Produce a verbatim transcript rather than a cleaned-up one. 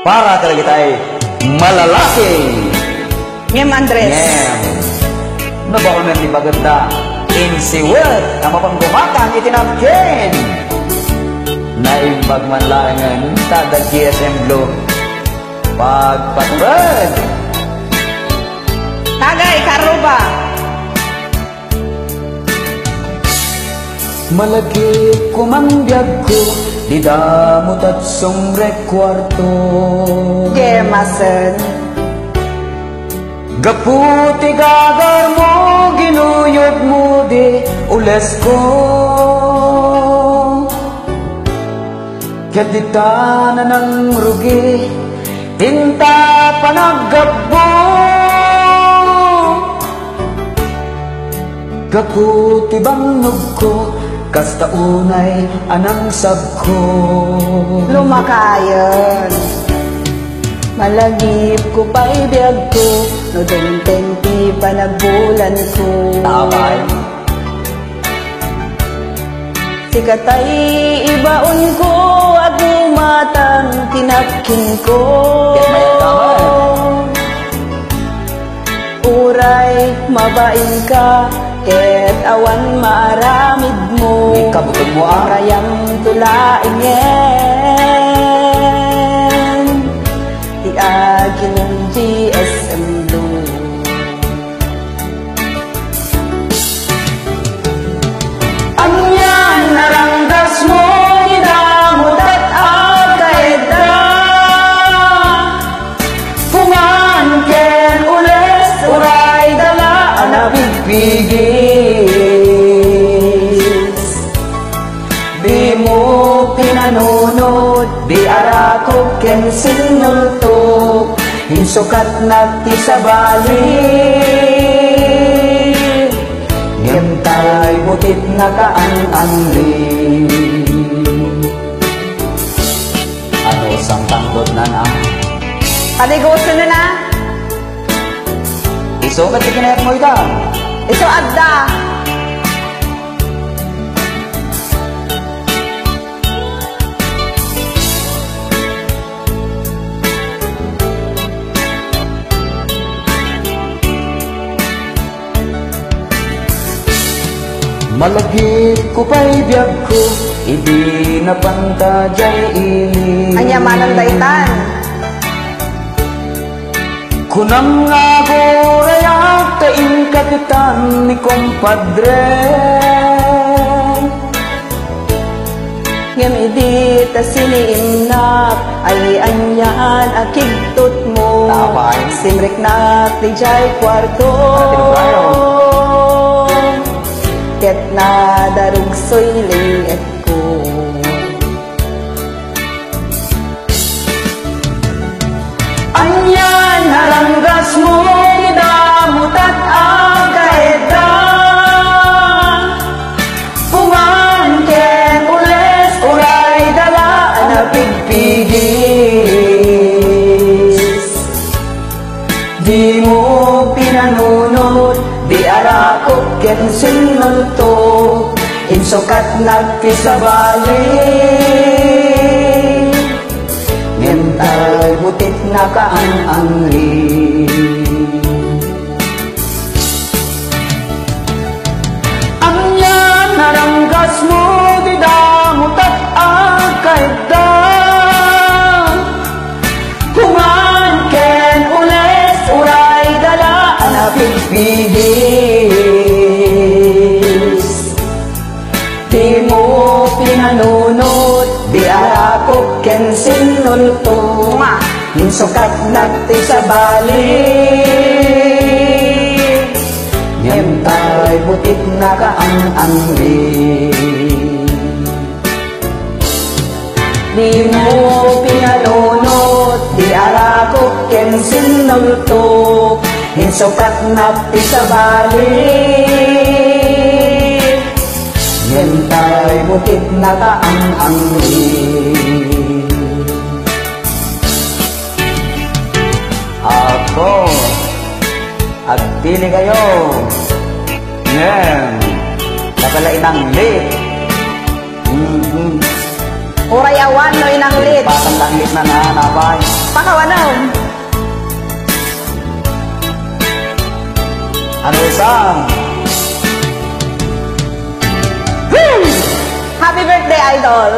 Para kadagitay malalaki. Ngem, Andres. Ngem. No, baonen ti bagenda. Insiwet a mapanggumatang iti napkin. Naimbag man laengen ta adda G S M Blue. Pagpatured. Tagay, Karuba. Malagipko man biagko, dida met sumrek kuarto. Jemasen. Gapu ti gagarmo, ginuyodmo di ulesko. Ket dita nangrugi ti inta panaggappo. Gapu ti bannogko, kasta unay a nangsagko. Lumakayen. Malagipko pay biagko, no dumteng ti panagbulanko. Apay. Sikatay ibaonko, agumatang ti napkinko. Ket mayat ka man. Uray mabain ka, ket awan maaramidmo. Ikabuton mo, ah. Kayam to laengen ti aginum G S M Blue. Ania naranggasmo, dida met agkaedda. Pungan ken ules, uray dala a napigpigis. Dimo pinanunot, di arakop ken sinnultok, insukatnak ti sabali, ngem tay butit nakaang-angli. Ano, sangtangdot nan, ah? Paligosen na na. Isu met ti kinayatmo ita. Isu adda. Malagipko pay biagko, idi napan ta diay ili. Ania manen daytan? Kunam nga agurayak ta inka ti tan ni kumpadre. Ngem idi ta siniimnak, ay anian a kigtutmo. Tapay. Simreknak diay kuarto. Ano, tinugayo? Ket nadarugsoy leng-etko. Ania naranggasmo, dida met agkaedda. Pungan ken ules, uray dala a napigpigis. Dimo pinanunot, di arakop ken sinnultok, insukatnak ti sabali. Ngem tay butit nakaang-angli. Ania naranggasmo, dida met agkaedda. Pungan ken ules, uray dala a napigpigis. Dimo pinanunot, di arakop ken sinnultok. Insukatnak ti sabali, ngem tay butit nakaang-angli. Dimo pinanunot, di arakop ken sinnultok, insukatnak ti sabali, ngem tay butit nakaang-angli. Apo, agpili kayo. Ngem, napalainangli. Mhm. Uray awan no inanglit. Patang langit na na, napay. Pakawanom. Ano isang? Happy birthday, idol.